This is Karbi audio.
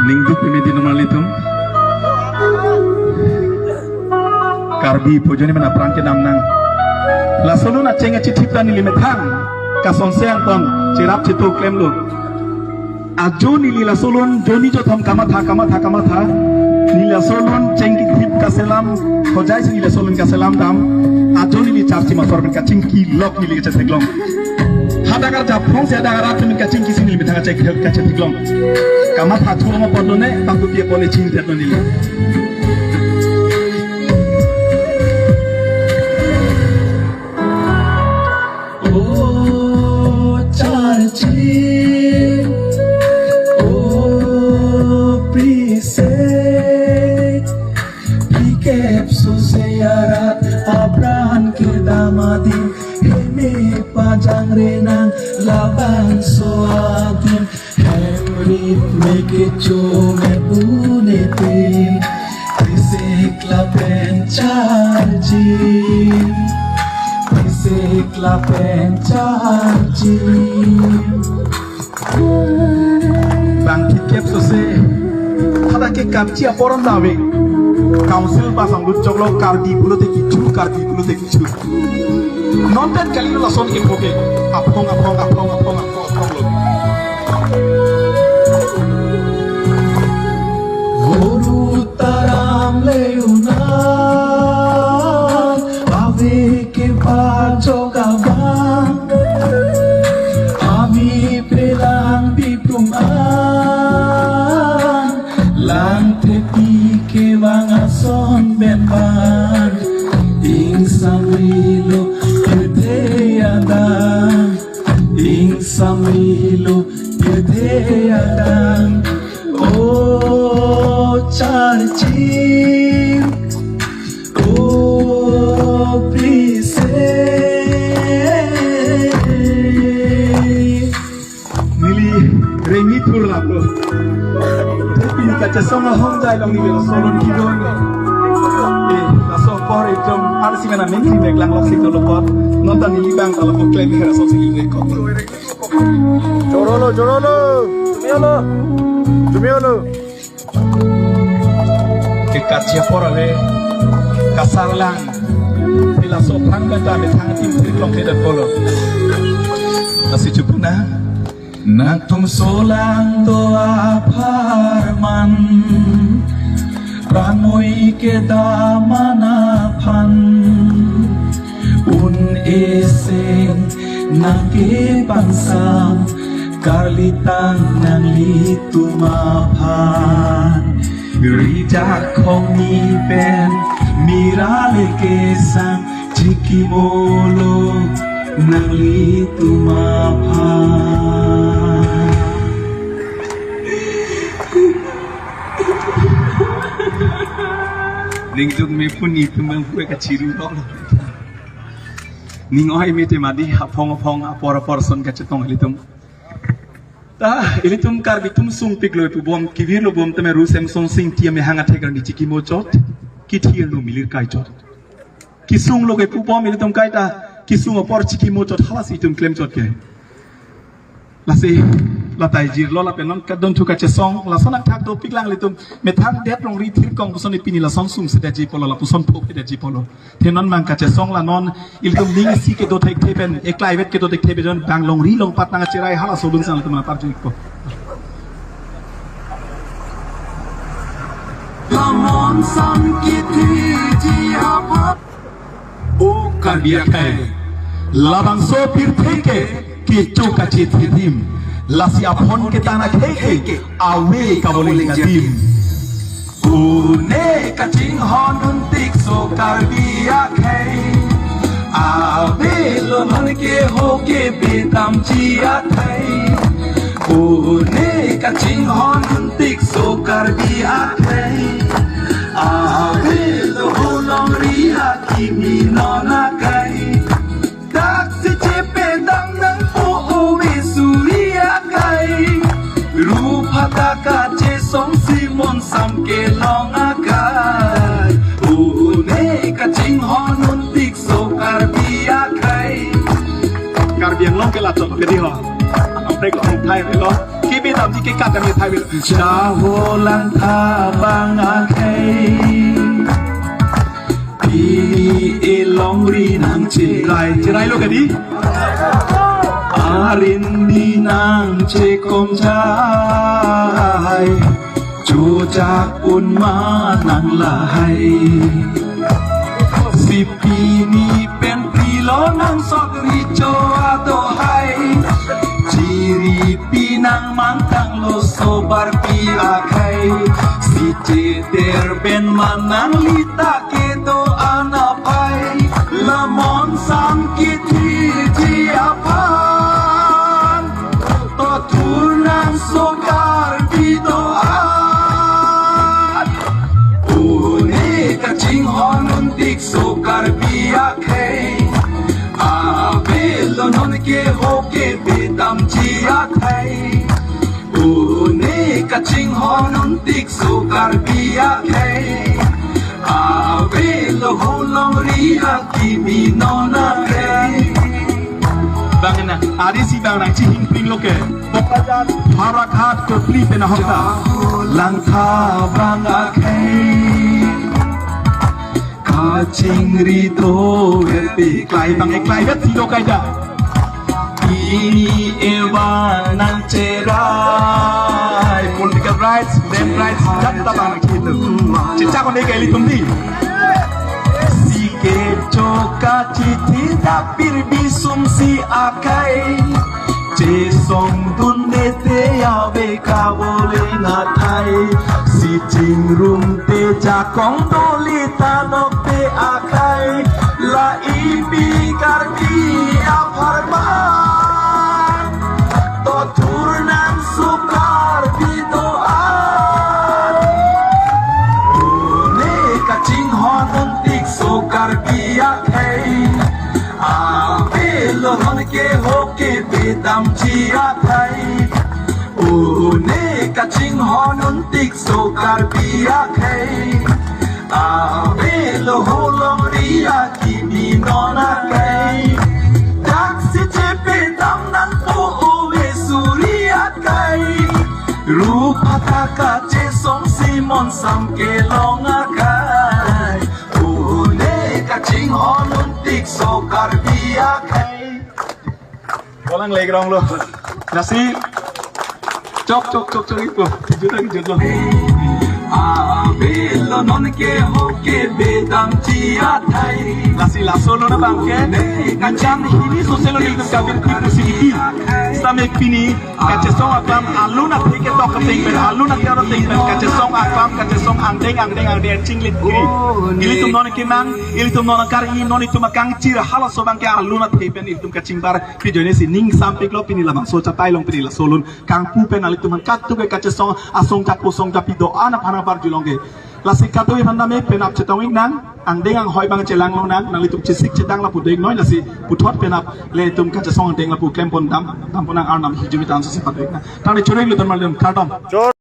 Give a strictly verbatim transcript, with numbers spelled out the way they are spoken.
Ningduk pemedi nomar ilitum. Karbi pu ajoine mena apran kedam nang. Laso alun acheng achethip ta neli methang kasonse angton cherap cheto klemlo. Ajo neli laso alun joni jothom kamatha, kamatha, kamatha. Neli laso alun cheng kethip kaselam, hojai si neli laso alun kaselam dam. Ajo neli charchi masor pen kachingki lok neli kachetheklong. Hadak arjap phongsi hadak arat pen kachingki si neli methang kachek kachetheklong. Kamatha thu ong apotlo ne, bangkupi apot le chingthetlo neli. O charchi, o pise, pikep sose arat apran kedam adim, heme pajangre nang labangso adim. Hemri me kecho me pune tin, pisik lapen charchi, pisik lapen charchi. Bang pikep sose, hadak ke kamchi aporon dave. Council bas anglut choklo Karbi pulote kichu, Karbi pulote kichu. Non pen kalilo lason ke phoke. Aphong, aphong, aphong, aphong, aphong, aphong lo. Guru taram le unan, ave ke pachok abang. Ave pelang biplum an. Lang thepi kevang ason pen ban, ingsamrilo pirthe adang, ingsamrilo pirthe adang. O charchi, o pise. Neli rengni thur laplo. Pini kachesong ahong jai long neli laso alun kidon. Eh, laso apor itum arsi mena mengkri meklang loksi dolo apor. Non ta neli bang ta lapu klem hera sok si neli reko. Jorolo, jorolo. Jumiolo. Jumiolo. Ke kachi apor ave, kasarlang. Pila so aphrang kanta methang tim triklong kedat polo. Lasi chupuna. Nangtum solang do apharman, pranoi kedam aphan. Un-e seng nangkepangsam, karlitang nanglitum aphan. Rijak khongni pen mira le kesang, chikimolo nanglitum aphan. Ningduk me puni tumang pue kachiru lo. Ning oi me te madi aphong aphong apor apor ason kachetong ilitum. Ta ilitum Karbi atum sungpiklo pu bom, kivirlo bom tame Ru Semson Sing Ingti amehang athek arni chikimochot, kithirlo milir kaichot. Kesunglo ke pu bom ilitum kaita, kesung apor chikimochot halasi itum klemchot ke. Lasi, la taijirlo lapen non kadon thu kachesong, lason athak dopiklang ilitum, methang det longri thirkong puson pini lason sungsedetji polo, lapuson thopedetji polo. Te non mang kachesong la non, ilitum ning isi kedo thekthe pen, eklaivet kedo thekthe pen, bang longri longpat nangkacherai halaso alun sang ilitum nangparju ikpo. Lamon sang kithiji apot. O Karbi akhei, labangso pirthe ke kecho kachethe adim, lasi aphon ketang akhei ke ave kavoleng adim. Une kachinghon untik so Karbi akhei, avelo non ke ho ke bedamji athai. Une kachinghon untik so Karbi akhei, avelo ho longri akimi non akai. Dak si chepedam nangpo ove suri akai. Rup hadak kachesong si mon sam kelong akai. Une kachinghon untik so Karbi akhei. Karbi Anglong ke lachot ke di ho. Amprek lo thai lo. Kibedamji Ke kata me thai bil. Jaho langtha bang akhei. Pini e longri nangcherai. Cherai lo kadi? Arindi nangchekom jai. Chojak un ma nanglahai. Si pini pen pilo nangsot richo adohai. Chiri pinang mangtang lo sobar pi akhei. Si cheder pen manang lita kedo-an aphai. Lamon sam kithi ji aphan. To thur nang so Karbi do-an. Une kachinghon untik so Karbi akhei. Avelo non ke ho ke bedam ji akhei. Une kachinghon untik so Karbi akhei. Avelo ho longri akimi non akhei. Bang na, ari si bang nangchihingpring lo ke. Bokajan, Howraghat, Kopili pen ahok ta. Langtha bang akhei. Kachingri do epi klai bang eklai bet si do kaida. Ini ewa nangcherai. Political rights, land rights, jat ta bang kitu. Chicha kone ke ilitum di. Si kecho kachithi dak pirbi sum si akhei. Chesongdunde te ave kavole nathai. Si chingrumte jakong doli tanok te akhei. La ipi Karbi apharman. To thur nang so Karbi do-an. Une kachinghon untik so Karbi akhei. Avelo non ke ho ke bedam ji akhei. Une kachinghon untik so Karbi akhei. Avelo ho longri akimi non akhei. Dak si chepedam nangpo ove suri akhei. Rupa ta kachesong si mon sam kelong akhei. Une kachinghon untik so Karbi akhei. Kolang legrong lo. Lasi chok chok chok chok ipo. Kijut ta kijut lo. Avelo non ke ho ke bedam ji akhei. Lasi laso lo na bang ke. Kanchan hini soselo ni kabin tipu sini. Same pini kachesong aklam alun athe ketok ateng pen, alun athe aro ateng pen kachesong aklam, kachesong angdeng angdeng angdeng chinglit kri. Ilitum non kimang, ilitum non kari, non itum akangchir halaso bang ke alun athe pen ilitum kachingbar. Pi ajoine si ning sampik lo pini labangso chatai long pini laso alun. Kangpu pen ilitum han katu ke kachesong asong japo song japi do-an aphan abar julong ke. Lasi katu iphan dame penap chetong ik nang, angdeng anghoi bang chelang long nang, nanglitum chesik chedang lapu do ik noi, lasi puthot penap le itum kachesong angdeng lapu klem pon dam, dam pon nang arnam hijumi tan si patu ik nang. Tangni churek luton malion kardom.